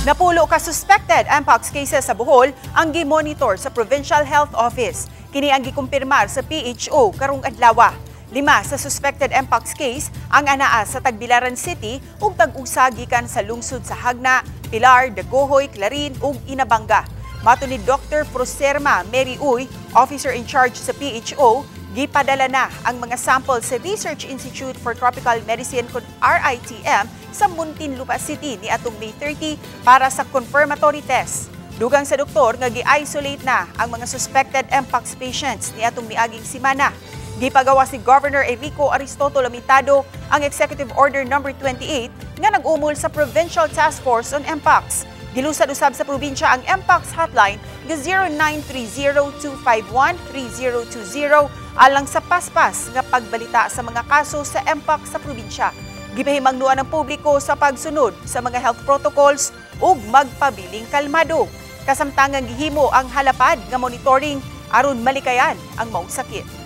Napulo ka suspected Mpox cases sa Bohol ang gi-monitor sa Provincial Health Office. Kini ang gikumpirmar sa PHO karong adlaw. Lima sa suspected Mpox case ang anaa sa Tagbilaran City ug tag-usa gikan sa lungsod sa Jagna, Pilar, Dagohoy, Clarin ug Inabanga. Matod ni Dr. Proserma Mary Uy, officer in charge sa PHO, gipadala na ang mga sample sa Research Institute for Tropical Medicine kon RITM sa Muntinlupa City ni atong May 30 para sa confirmatory test. Dugang sa doktor nga gi-isolate na ang mga suspected Mpox patients ni atong miaging simana. Gipagawa si Governor Enrico Aristoto Lamitado ang Executive Order Number 28 nga nag-umol sa Provincial Task Force on Mpox. Gilusad usab sa probinsya ang Mpox hotline nga 0930-251-3020 alang sa paspas nga pagbalita sa mga kaso sa Mpox sa probinsya. Gipahimangnuan ang publiko sa pagsunod sa mga health protocols ug magpabiling kalmado. Kasamtangang gihimo ang halapad nga monitoring aron malikayan ang maong sakit.